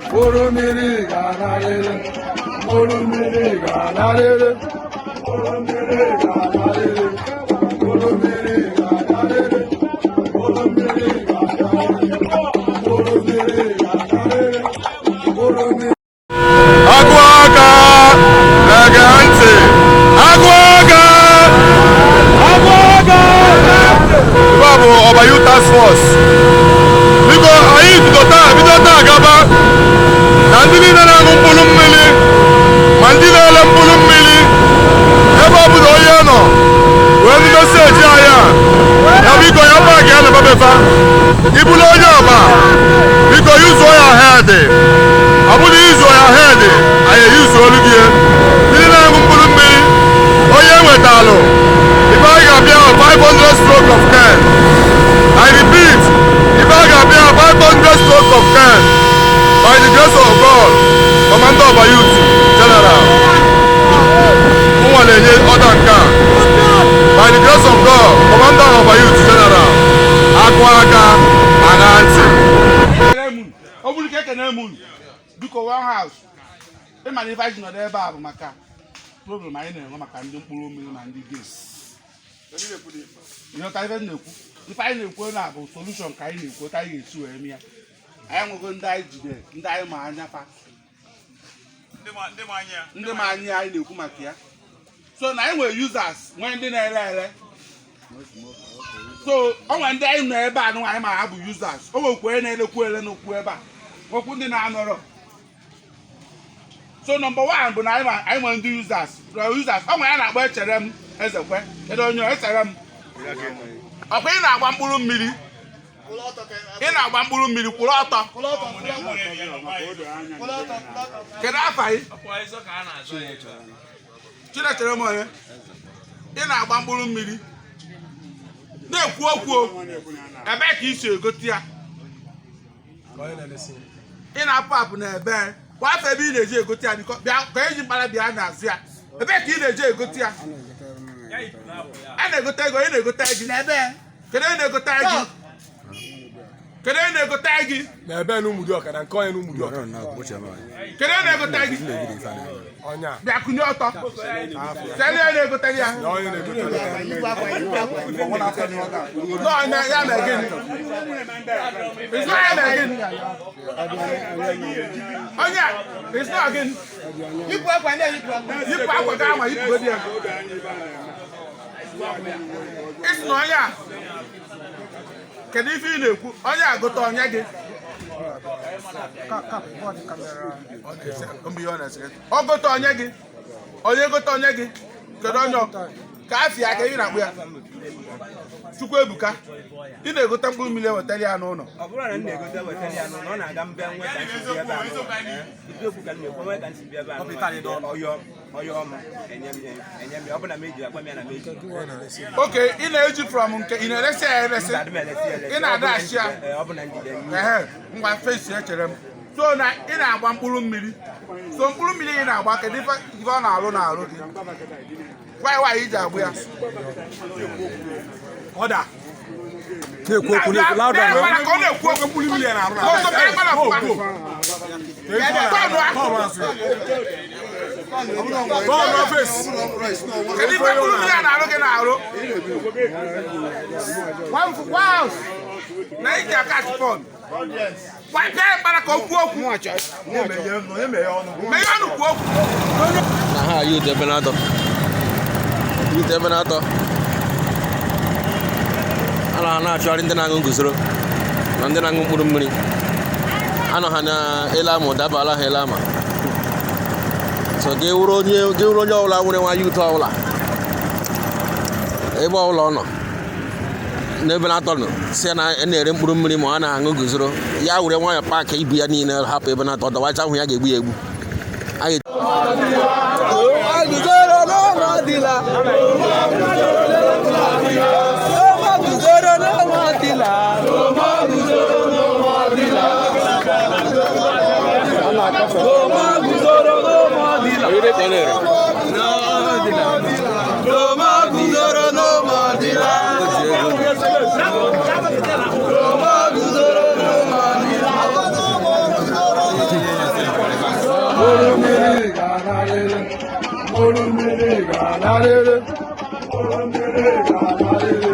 Mkpụrụ mmiri ga-anarịrị. Mkpụrụ mmiri ga-anarịrị. Mkpụrụ mmiri ga-anarịrị. Mkpụrụ mmiri ga-anarịrị. Mkpụrụ mmiri ga-anarịrị. Mkpụrụ mmiri ga-anarịrị. Mkpụrụ mmiri. Agụ aka na-ege ntị. Agụ aka, agụ aka. Ebe a bụ Ọba Youth Task Force. Biko, anyị bido taa, bido taa gaba, na ndị niile na-aṅụ mkpụrụ mmiri, ma ndị na-ele mkpụrụ mmiri, ebe ọ bụla onye nọ wee ndị message anyị a, ya biko ya pack ya na babefa ibulu. Onye ọba, biko yuzuo ya head. Ọ bụrụ izuo ya head, anyị eyuzuo olu gị. Ndị na-aṅụ mkpụrụ mmiri, onye enwetalụ ife anyị ga-abịa 500 stroke of cane. I repeat, ife a ga-abịa 500 stroke of cane. By the grace of God, Commander Ọba Youth General mụnwa na-enye ọda nke a. By the grace of God, Commander Ọba Youth General, akụ aka aṅa ntị. Ọ bụrụ ka ekene m unu, biko. One house, ịma na ife anyị ji nọdụ ebe a bụ maka problem anyị na-enwe maka ndị mkpụrụ mmiri na ndị gas. Ịghọta ife m na-ekwu? Ife anyị na-ekwu na bụ solution ka anyị na-ekwu ka anyị ga-esi wee mee ya. Anyị nwego ndị anyị jide, ndị anyị ma anya fa, ndị ma anya anyị na-ekwu maka ya. So na anyị nwere users, nwee ndị na-ere ere. So o nwere ndị anyị nọ ebe a nụ anyị ma ha bụ users. O nwekwa onye na-elekwu ele n'okwu ebe a, nwekwu ndị na-anọrọ. So number one bụ na anyị nwere ndị users. Na users, ọ nwere ya na-akpọ Echere m Ezekwe. Kedu onye Echere m? Ọkwa ị na-agba mkpụrụ mmiri, ị na-agba mkpụrụ mmiri, kwụrụ ọtọ. Kedu afa gị? Chinechere m onye ị na-agba mkpụrụ mmiri na-ekwu okwu o. Ebee ka ị si egote ya? Ị na-apụ apụ na ebe kwa afọ, ebe ị na-eji egote ya? Biko bịa ka eji mkpara bịa n'azụ ya. Ebee ka ị na-eji egote ya? A na-egote ego, ị na-egote gị n'ebe? Kedu onye na-egote gị? Kedu onye na-egote gị? Na ebe na Ụmụdị Ọka, na nke onye na Ụmụdị Ọka. Kedu onye na-egote gị? Ọnya. Bịa kụnye ọtọ. Kedu onye na-egote gị ya? Na onye na-egote. Nọọ ya mee gịnị? It's not ya mee gịnị? Onye a, it's not gịnị? Yipụ akwa ndị a, yipụ akwa. Yipụ akwa gị ama, yipụgodi ya. Isi na onye a, kedu ife ị na-ekwu? Onye a gote onye gị? Ọ bụ ihe ọ na-ese. Ọ gote onye gị? Onye gote onye gị? Kedu onye ka afịa ka ị na-akpụ ya? Chukwuebuka, ị na-egote mkpụrụ mmiri ewetara ya n'ụlọ? Ọ bụrụ na m na-egote wetara ya n'ụlọ, ọ na-aga mbịa nwe ka nsi bi ebe a nọ. Eziokwu ka m na-ekwu, nwe ka nsi bi ebe a nọ. Ọyọ ọyọ m enye m ya, enye m ya. Ọ bụ na m eji agwa m ya na m eji. Oke, ị na-eji from nke ị na-eresi ya eresi? Mba, adị m eresi ya eresi. Ị na-adachi ya? Ee, ọ bụ na njide m. Ehe, ngwa, fesi echere m. So na ị na-agba mkpụrụ mmiri. So mkpụrụ mmiri ị na-agba, kedu ife ọ na-alụ n'alụ gị? Why iji agbụ ya? Ọda na-ekwu okwu, na-ekwu louder. Na- na- ka ọ na-ekwu okwu. Mkpụrụ mmiri ya na-arụ na Ọzọ, bịa gbara ọfụma. Tọọnụ a. Tọọnụ face. Kedu ife mkpụrụ mmiri a na-arụ gị n'arụ? One house. Na iji aka phone. Gwa bịa mkpara ka o kwuo okwu. Meghe ọnụ kwuo okwu. Na ha youth ebe na-atọ, youth ebe na-atọ, a na na-achọgharị ndị na-aṅụ guzoro na ndị na-aṅụ mkpụrụ mmiri. Anọ ha na ele ama, dabala ha ele ama. So gị wụrụ onye, gị wụrụ onye ọbụla nwere nwa youth ọbụla, ebe ọbụla ọ nọ n'ebe na-atọ nọ, si ya na a na-ere mkpụrụ mmiri ma ọ na-aṅụ guzoro, ya were nwayọ pack ibu ya niile, hapụ ebe na-atọ, dọwacha ahụ, ya ga-egbu ya egbu. A ga- Guzoro n'ọnọdịla. Guzoro n'ọnọdịla. Guzoro n'ọnọdịla. Guzoro n'ọnọdịla. Guzoro n'ọnọdịla. ga-anarịrị. Mkpụrụ mmiri ga-anarịrị. Mkpụrụ mmiri ga-anarịrị.